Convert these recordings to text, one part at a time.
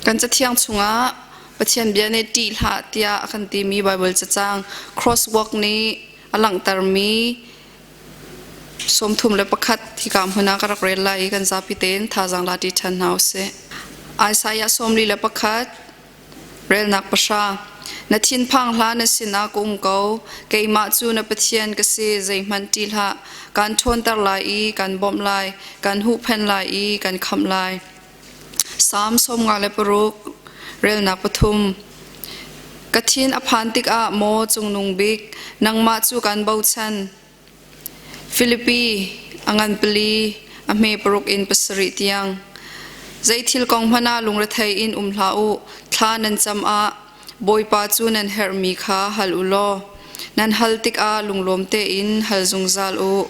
Kan cathiang chungah Pathian bia nih ṭih hlah tiah a kan timi Baibal cacang crosswalk nih a langhtermi 31 hika hmun ah ka rak rel lai i kan zapi tein thazaang la ṭi ṭhan hna usih. Isaiah 41 Relnak pahra. Na thinphang hlah na sinah ka um ko. Keimah cu na Pathian ka si, zeihmanh ṭih hlah. Kaan ṭhawnter lai i kaan bawmh lai, kaan huhphenh lai i kaan khamh lai. Salm 56, relnak pathum. Ka thin a phan tikah maw Cungnung Bik, nangmah cu kaan bochan. Filipi a ngan pali, a hme paruk in pasarih tiang. Zei thil kong hmanh ah lungrethei in um hlah u, thla nan cam ah Bawipa cu nan herhmi kha hal u law nan hal tikah lunglawm tein hal zungzal u.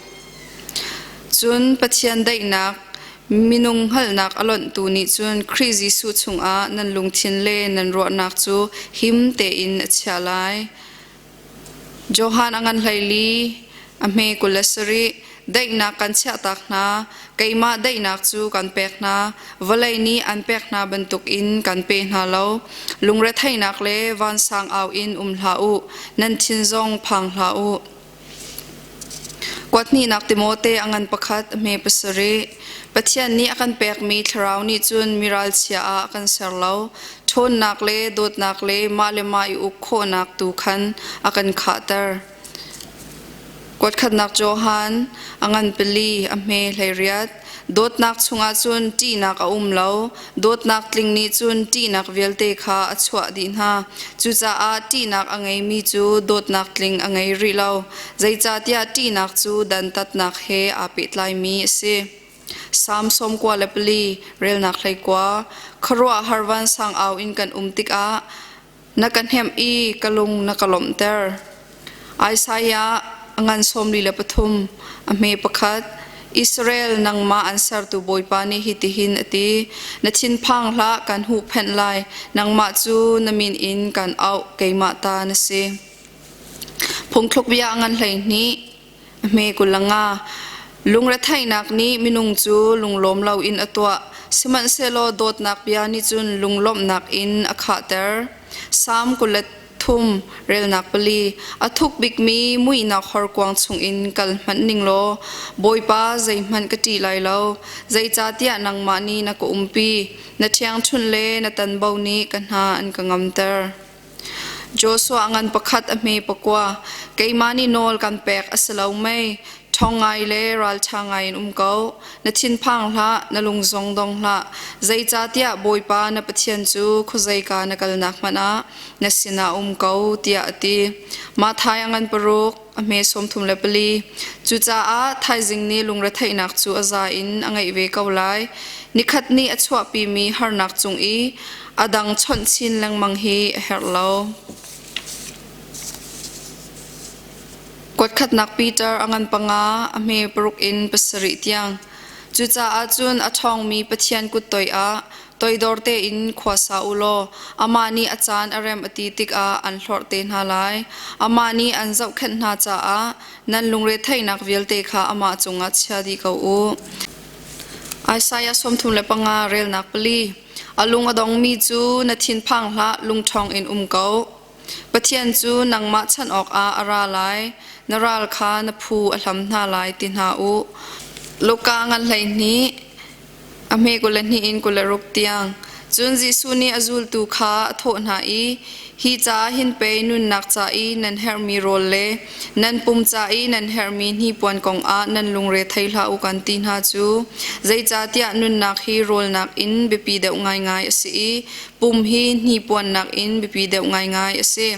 Cun Pathian daihnak minung hngalhnak a lonhtu nih cun Khrih Jesuh chungah nan lungthin le nan ruahnak cu him tein a chiah lai. Johan a ngan hleili, a hme 27, daihnak kan chiahtak hna, keimah daihnak cu kan pek hna, vawlei nih an pek hna bantukin kan pe hna lo. Lungretheihnak le vansang au in um hlah u, nan thin zong phang hlah u. Kuathnihnak Timote a ngan pakhat, a hme pasarih. Pathian nih a kan pekmi thlarau nih cun mi ralchia ah a kan ser lo. Ṭhawnnak le dawtnak le mah le mah i uk khawhnak tu khan a kan khahter. Kuatkhatnak Johan a ngan pali, a hme 18. Dawtnak chungah cun ṭihnak a um lo. Dawtnak tling nih cun ṭihnak vialte kha a chuah dih hna. Cucaah ṭihnak a ngeimi cu dawtnak tling a ngei rih lo. Zeicahtiah ṭihnak cu dantatnak he aa pehtlaimi a si. Salm 94, relnak 19. Khuaruahhar vansang au in kan um tikah na ka hnemh i ka lung na ka lawmhter. Isaiah a ngan 43, a hme pakhat. Israel nangmah an sertu Bawipa nih hitihin a ti, Na thinphang hlah, kan huhphenh lai, nangmah cu na min in kan auh, keimah ta na si. Phungthluk bia a ngan 12, a hme 25. Lungretheihnak nih minung cu lunglawm loin a tuah, sihmanhsehlaw dawtnak bia nih cun lunglawmhnak in a khahter. Salm 23, relnak pali. A thuk bikmi muihnak horkuang chungin kal hmanh ning law, Bawipa zeihmanh ka ṭih lai lo, zeicahtiah nangmah nih na ka umpi, na ṭhiangṭhunh le na tanbo nih ka hna an ka ngamter. Joshua ngan pakhat a hme pakua, keimah nih nawl kan pek a si lo mei? Ṭhawng ngai le ralṭha ngai in um ko. Na thinphang hlah, na lung zong dong hlah. Zeicahtiah Bawipa na Pathian cu khuazeika na kalnak hmanh ah na sinah um ko, tiah a ti. Matthai a ngan paruk, a hme 34. Cucaah thaizing nih lungretheihnak cu a za in a ngeih ve ko lai. Nikhat nih a chuahpimi harnak cung i a dang chawnh chin lengmang hi a herh lo. Kuatkhatnak Peter a ngan panga, a hme paruk in pasarih tiang. Cucaah cun a ṭhawngmi Pathian kut toiah toidor tein khua sa u law amah nih a caan a rem a ti tikah an hlorh te hna lai. Amah nih an zohkhenh hna caah nan lungretheihnak vialte kha amah cungah chia dih ko u. Isaiah 35 relnak pali. A lung a dongmi cu na thinphang hlah, lungṭhawng in um ko. Pathian cu nangmah chanh awkah a ra lai, na ral kha na phu a hlam hna lai ti hna u. Luka ngan 12, a hme 22 in 26 tiang. Cun Jesuh nih a zultu kha a thawh hna i, Hi caah hin pei nunnak ca i nan herhmi rawl le nan pum ca i nan herhmi hnipuan kongah nan lungre thei hlah u kan ti hna cu. Zeicahtiah nunnak hi rawl nakin biapi deuh ngaingai a si i Pum hi hnipuannak in biapi deuh ngaingai a si.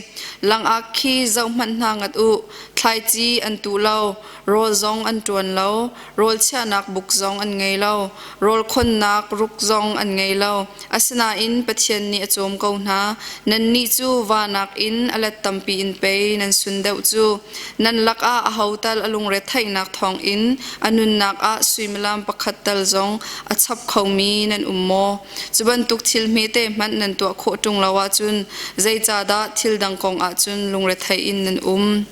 Langak khi zohhmanh hna ngat u, thlaici an tuh lo, rawl zong an ṭuan lo, rawl chiahnak buk zong an ngei lo, rawl khonnak ruk zong an ngei lo. Asinain Pathian nih a cawm ko hna. Nannih cu va nakin a let tampi in pei nan sun deuh cu. Nan lakah aho tal a lungretheihnak thawngin a nunnak ah suimilam pakhat tal zong a chap khomi nan um maw? Cu bantuk thil hmete hmanh nan tuah khawh ṭung lo ahcun zeicahdah thil dang kong ahcun lungrethei in nan um?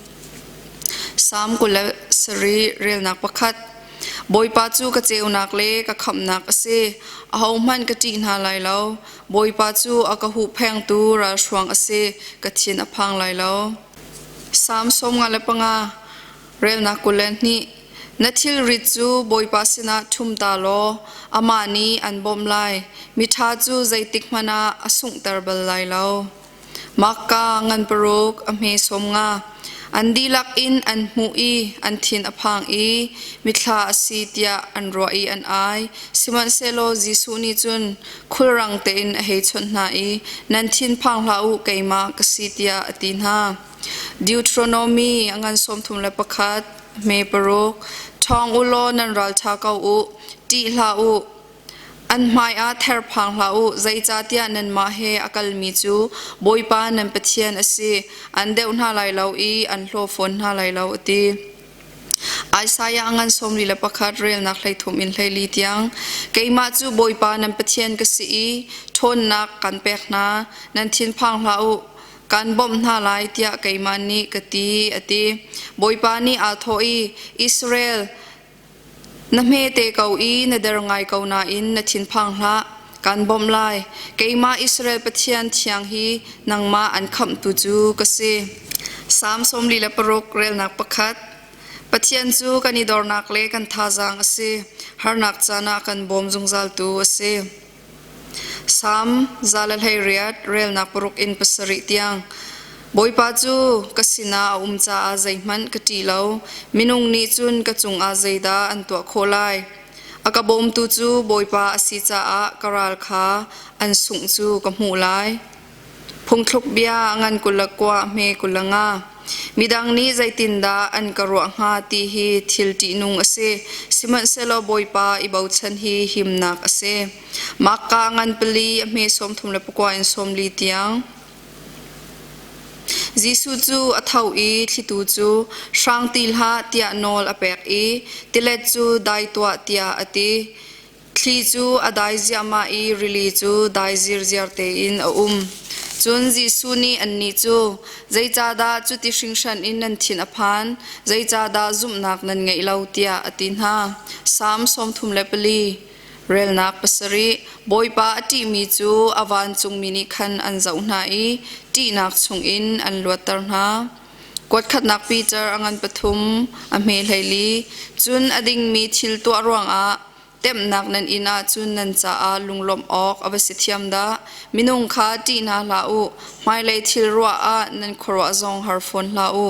Salm 27 relnak pakhat. Bawipa cu ka ceunak le ka khamhnak a si. Ahohmanh ka ṭih hna lai lo. Bawipa cu a ka huhphengtu ralhruang a si, ka thin a phang lai lo. Salm 55, relnak 22. Na thilrit cu Bawipa sinah ṭhum ta law amah nih an bawmh lai. Miṭha cu zeitik hmanh ah a sunghter bal lai lo. Makka ngan paruk a hme 50. An dihlak in an hmuh i an thin a phang i mithla a si tiah an ruah i an ai. Sihmanhsehlaw Jesuh nih cun khulrang tein a hei chawnh hna i, Nan thin phang hlah u, keimah ka si, tiah a ti hna. Deuteronomy a ngan 31, hme paruk. Ṭhawng u law nan ralṭha ko u, ṭih hlah u. An hmaiah therphang hlah u, zeicahtiah nanmah he a kalmi cu Bawipa nan Pathian a si. An deuh hna lai lo i an hlaw fawn hna lai lo, a ti. Isaiah ngan 41 relnak 13 in 14 tiang. Keimah cu Bawipa nan Pathian ka si i ṭhawnnak kan pek hna. Nan thinphang hlah u, kan bawmh hna lai tiah keimah nih ka ti, a ti. Bawipa nih aa thawh i, Israel, Na hmete ko i na der ngai ko nain na thinphang hlah. Kaan bawmh lai. Keimah Israel Pathian thiang hi nangmah an khamhtu cu ka si. Salm 46 relnak pakhat. Pathian cu kan i dornak le kan thazaang a si. Harnak caan ah kan bawm zungzaltu a si. Salm 118 relnak paruk in pasarih tiang. Bawipa cu ka sinah a um caah zeihmanh ka ṭih lo. Minung nih cun ka cungah zeidah an tuah khawh lai? A ka bawmtu cu Bawipa a si caah ka ral kha an sungh cu ka hmuh lai. Phungthluk bia ngan 29 hme 25. Midang nih zeitindah an ka ruah hnga ti hi thil ṭihnung a si. Sihmanhsehlaw Bawipa i bochan hi himnak a si. Mahka ngan pali a hme 34 in 40 tiang. Jesuh cu a tho i thlitu cu hrang ti hlah tiah nawl a pek i tilet cu dai tuah tiah a ti. Thli cu a dai ziahmah i rili cu dai zirziar tein a um. Cun Jesuh nih annih cu, Zeicahdah cuti hringhran in nan thin a phan? Zeicahdah zumhnak nan ngeih lo? tiah a ti hna. Salm 34, relnak pasarih. Bawipa a ṭihmi cu a vancungmi nih khan an zoh hna i ṭihnak chungin an luatter hna. Kuatkhatnak Peter a ngan pathum, a hme 14. Cun a dingmi thil tuah ruangah temhnak nan inn ahcun nan caah lunglawmh awk a va si thiam dah. Minung kha ṭih hna hlah u, hmailei thil ruah ah nan khuaruah zong har fawn hlah u.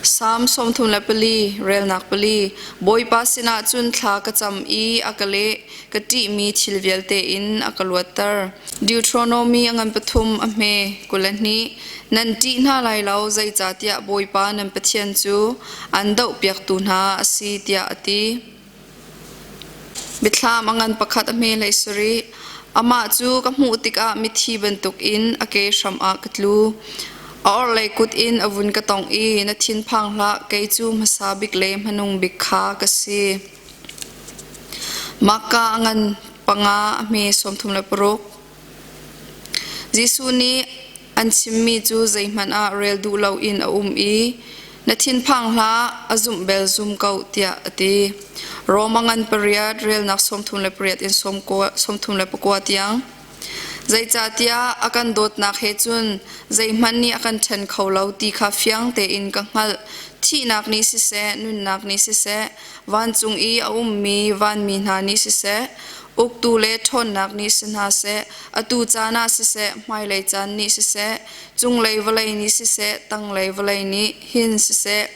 Salm 34, relnak pali. Bawipa sinah cun thla ka cam i a ka leh, ka ṭihmi thil vialte in a ka luatter. Deuteronomy a ngan pathum a hme 22. Nan ṭih hna lai lo, zeicahtiah Bawipa nan Pathian cu an dohpiaktu hna a si, tiah a ti. Biathlam a ngan pakhat a hme hlei sarih. Amah cu ka hmuh tikah mithi bantukin a ke hram ah ka tlu. A orhlei kut in a vun ka tongh i, Na thinphang hlah, kei cu hmasa bik le hmanung bik kha ka si. Mahka a ngan panga a hme 36. Jesuh nih an chimmi cu zeihmanh ah rel duh loin a um i, Na thinphang hlah, a zumh bel zum ko, tiah a ti. Rom a ngan pariat, relnak 38 in 39 tiang. Zeicahtiah a kan dawtnak he cun zeihmanh nih a kan ṭhen kho lo ti kha fiang tein ka hngalh. Thihnak nih siseh, nunnak nih siseh, vancung i a ummi vanmi hna nih siseh, uktu le ṭhawnnak nih si hna seh, atu caan ah siseh, hmailei caan nih siseh, cunglei vawlei nih siseh, tanglei vawlei nih hin siseh,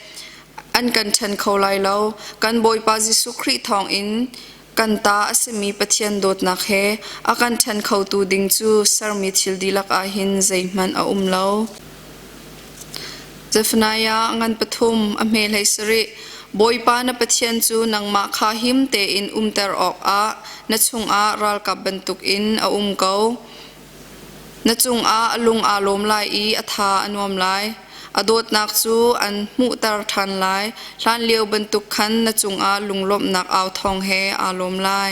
an kan ṭhen kho lai lo. Kan Bawipa Jesuh Khrih thawngin kan ta a simi Pathian dawtnak he a kan ṭhen khotu ding cu sermi thil dihlak ah hin zeihmanh a um lo. Zephaniah ngan pathum a hme hlei sarih. Bawipa na Pathian cu nangmah kha him tein umter awkah na chungah ralkap bantukin a um ko. Na cungah a lung aa lawm lai i a tha a nuam lai. A dawtnak cu an hmuhter ṭhan lai. Hlanlio bantuk khan na cungah lunglawmhnak au thawng he aa lawm lai.